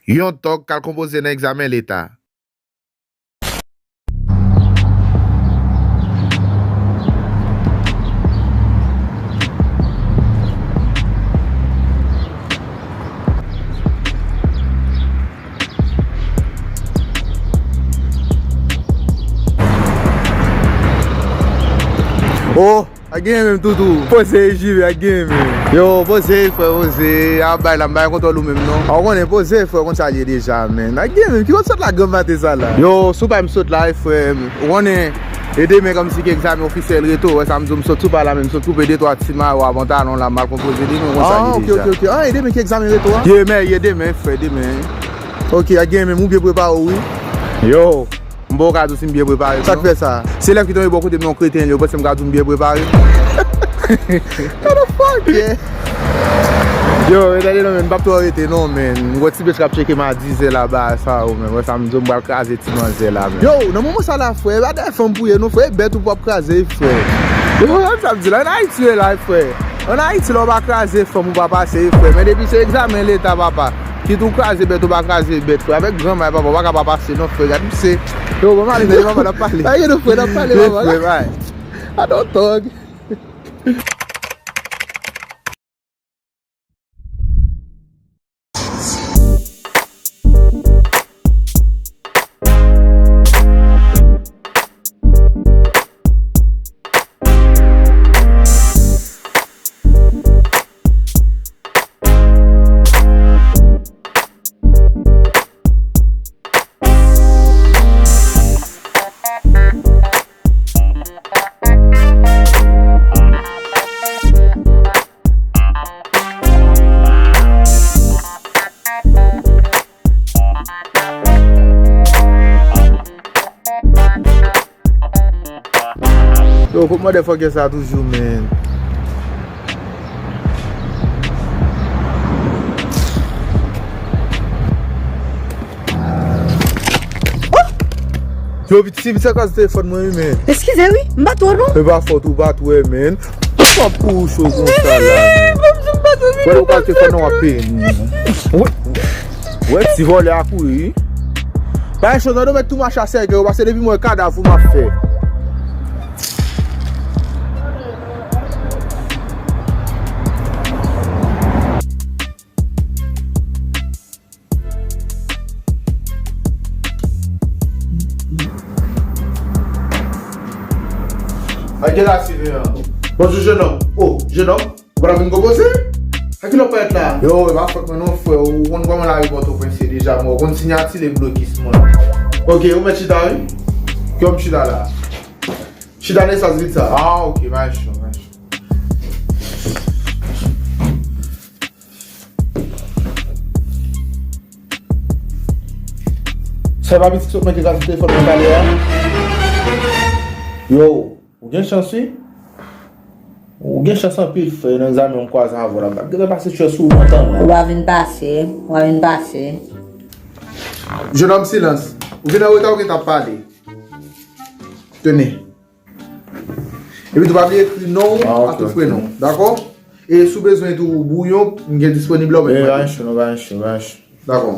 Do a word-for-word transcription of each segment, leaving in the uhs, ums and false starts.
Yon tòg k al konpoze nan egzamen leta. Oh, a gen menm toutou. Poze, J V, a gen menm. Yo, poze, frè, poze. A bay la, m pa gen kontwòl ou menm, non. A, ou konnen, poze, frè, konn sa l ye deja, menm. A gen menm, ki kote sot la, granm maten sa la? Yo, sou pa m sot la, wi, frè. Ou konnen, e demen kòmsi ki egzamen ofisyèl reto, wè sa m di w, m sot sou pa la menm, m sot koupe de twa ti mayo a pantalon la, m al konpoze demen, ou konn sa l ye deja. Ah, ok, ok, ok. Ah, e demen ki egzamen reto a? Ye, men, ye demen, frè, demen. Ok, a gen menm, ou byen prepare w, wi. Yo, m poko ka di w si m byen prepare, non. Sa k fè sa? Se elèv ki tonbe bò kote m nan, yon kreten yo, panse m ka di w m byen prepare. What the fuck, yeah? Yo, e tande non, menm, m p ap twò rete, non, menm. M gon ti bitch k ap tcheke m a dizè la, ba sa, yo, menm. Wè sa m di w, m pral kraze ti manzè la, menm. Yo, nan moman sa la, frè, e pa dèyè fanm pou ye, non, frè, e bèt ou p ap kraze, frè. Yo, wè sa m di la, an Ayiti, wi, la, frè. An Ayiti, lè w pa kraze fanm, ou pa pase, frè. Men depi se egzamen leta, papa. Kit ou kraze bèt ou pa kraze bèt, frè. Avèk granma, papa, ou pa ka pa pase, non, frè. Gad misye. Yo, ban m ale, tande, papa, n ap pale. Ay, non, frè, n ap pale, papa. Frè, bay. I don't talk. Yo, kot motherfucker sa toujou, man? Yo, piti, piti, sa kraze telefòn mwen, wi, man. Eskize, wi, m pa t wè w, non. E pa fòt ou, pa t wè, man. Ou p ap kouri cho konsa la, man. Wè, ou pa telefòn nan w ap peye. Wè, wè, ti vòlè a kouri. Pa cho, nan do mèt tou mache a sèkèy, ou pase depi mwen kadav ou m ap fè. Ay, gen la, siveyan. Bonjou, jenòm. O, jenòm, ou pa t ap vin konpoze? A ki lè w parèt la? Yo, e pa fòt mwen non, frè. Ou konn kòman lari Pòtoprens ye deja, mwen. Ou konn sinyati le blokis mwen. Ok, ou mèt chita, wi. Kiyè m chita la? Chita nan espas vit sa. Ah, ok, pa gen cho, pa gen cho. Sa pa piti sot mete gaz telefòn nan talè a. Yo, ou gen chans wi. Ou gen chans anpil frè, nan zanmi m kwaze avè w la. M gentan pase chè sou ou lontan la. Ou pa vin pase, ou pa vin pase. Jenòm, silans. Ou vin anreta, ou gentan pale. Tene. Epi tou pa bliye ekri non w ak tout prenon w, dakò? E si w bezwen tou bouyon, m gen disponib la, ou mèt mande. Pa gen cho, non, pa gen cho, pa gen cho. Dakò.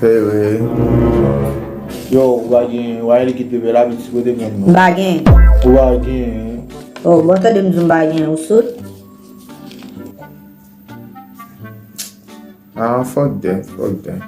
Fè vre. Yo, ou pa gen, ou pa gen likid pepe la, piti kote menm non. M pa gen. Ou pa gen. Oh, bon, tande m di w m pa gen, ou sot? Ah, fuck that, fuck that.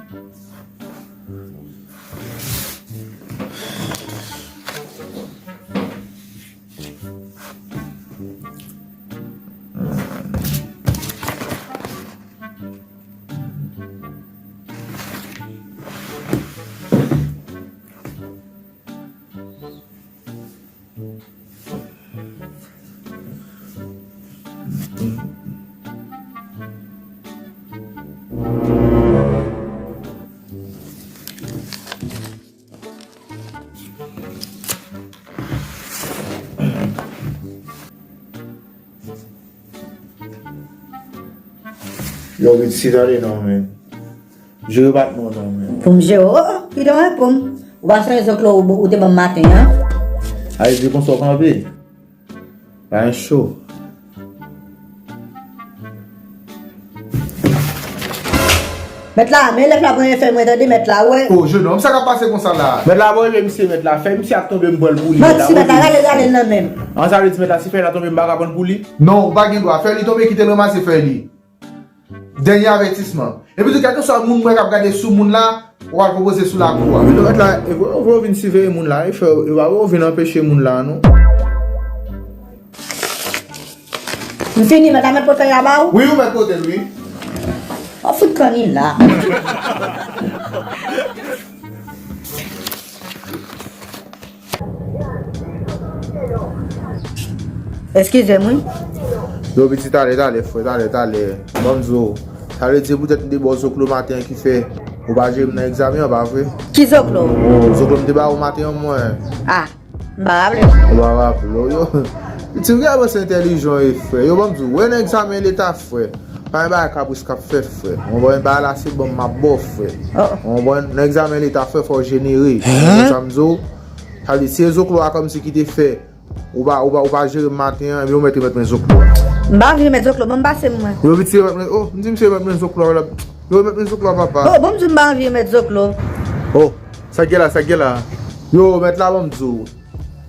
Yo, Ritzy, tande non, men. Jere pa t non, non, men. Pou m jere, oh, oh, kite mwen pou m. Ou pa sonje zoklo ou, ou te ban m maten an? A, e di konsa w kanpe. Pa gen cho. Mèt la, men lèf la pran efè mwen, tande, mèt la, wè. O, jenòm, sa k ap pase konsa la? Mèt la, bon, e misye, mèt la, fèy misye ap tonbe, m pran l pou li, mèt la. Manti, mèt la, gade, gade l nan men m. An, sa vle di mèt la, si fèy la tonbe, m pa ka pran l pou li? Non, ou pa gen dwa. Fèy li tonbe, kite l ranmase fèy li. Dènye avètisman. Epi tou, kèlkeswa moun mwen k ap gade sou moun la, ou al poze sou lakou a. Wi, mèt la, e vre, ou vin siveye moun la, e fè, e pa ou vin anpeche moun la, non. M fini, mèt la mèt pote fèy la ba ou? Wi, ou mèt pote l, wi. Ou fout kanni la. Eskize m, wi. Yo, piti, talè, talè, frè, talè, talè. Ban m di w. Sa vle di poutèt m te ba w zoklo maten an ki fè ou pa jere m nan egzamen an, pa vre? Ki zoklo? O, zoklo m te ba ou maten an, mwen. A, m pa raple. Ou pa raple w, yo. Piti, ou gen avanse entèlijan, e frè. Yo, ban m di w, wè nan egzamen leta, frè. Pa gen bagay kapris k ap fè, frè. Ou konprann? Bagay la se ban m m ap ba w, frè. O. Ou konprann? Nan egzamen leta, frè, fò w jenere. Ou konprann sa m di w? Sa vle di, se zoklo a kòmsi ki te fè ou pa, ou pa, ou pa jere m maten an, ebyen ou mèt remèt mwen zoklo a. M pa anvi remèt zoklo, ban m pase m, mwen. Yo, piti, remèt mwen, o, m di misye remèt mwen zoklo a, yo, remèt mwen zoklo a, papa. O, ban m di w m pa anvi remèt zoklo. O, sa k gen la, sa k gen la? Yo, mèt la, ban m di w.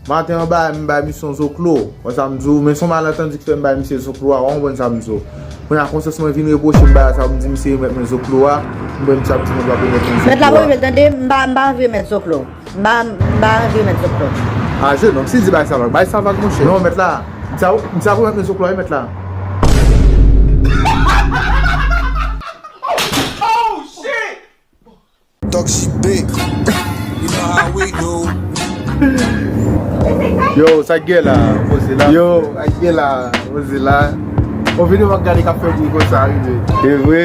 Maten an bay, m bay misye yon zoklo. Wè sa m di w, men se yon malantandi k fè m bay misye zoklo a, w konprann sa m di w. Kounye a konsyans mwen vin repwoche m bay sa, m di misye remèt mwen zoklo a, m wè misye ap di mwen l p ap remèt mwen zoklo a. Mèt la, bon, tande, m pa, m pa anvi remèt zoklo. M pa, m pa anvi remèt zoklo. A, jenòm, si di bay sa vag, bay sa vag, monchè. Non, mèt la, m di sa, m di sa pou remèt mwen zoklo a, wi, mèt la. Oh, shit! Doc J B. Yo, sa k gen la, poze la. Yo, sa k gen la, poze la. On videyo m ap gade k ap fè bri konsa, rive. E vre?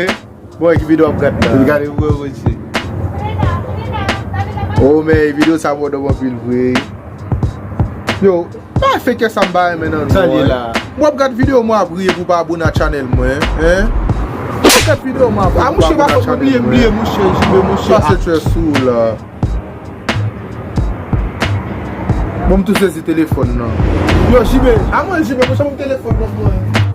Bon, e ki videyo w ap gade la? Gade, vre, vre, vre. O, men videyo sa mòd anpil vre. Yo, pa fè kè sa m pa renmen nan non. Sa l ye la? W ap gad videyo mwen ap riye pou w pa abone a channel mwen, en? W ap gad videyo mwen ap riye pou w pa abone a channel mwen. A, mouche, pa fòk mwen bliye, bliye, mouche, J B, mouche. Pase chè sou ou la. Bon, m tou sezi telefòn nan. Yo, J B, a mwen, J B, mouche, ban m telefòn nan mwen.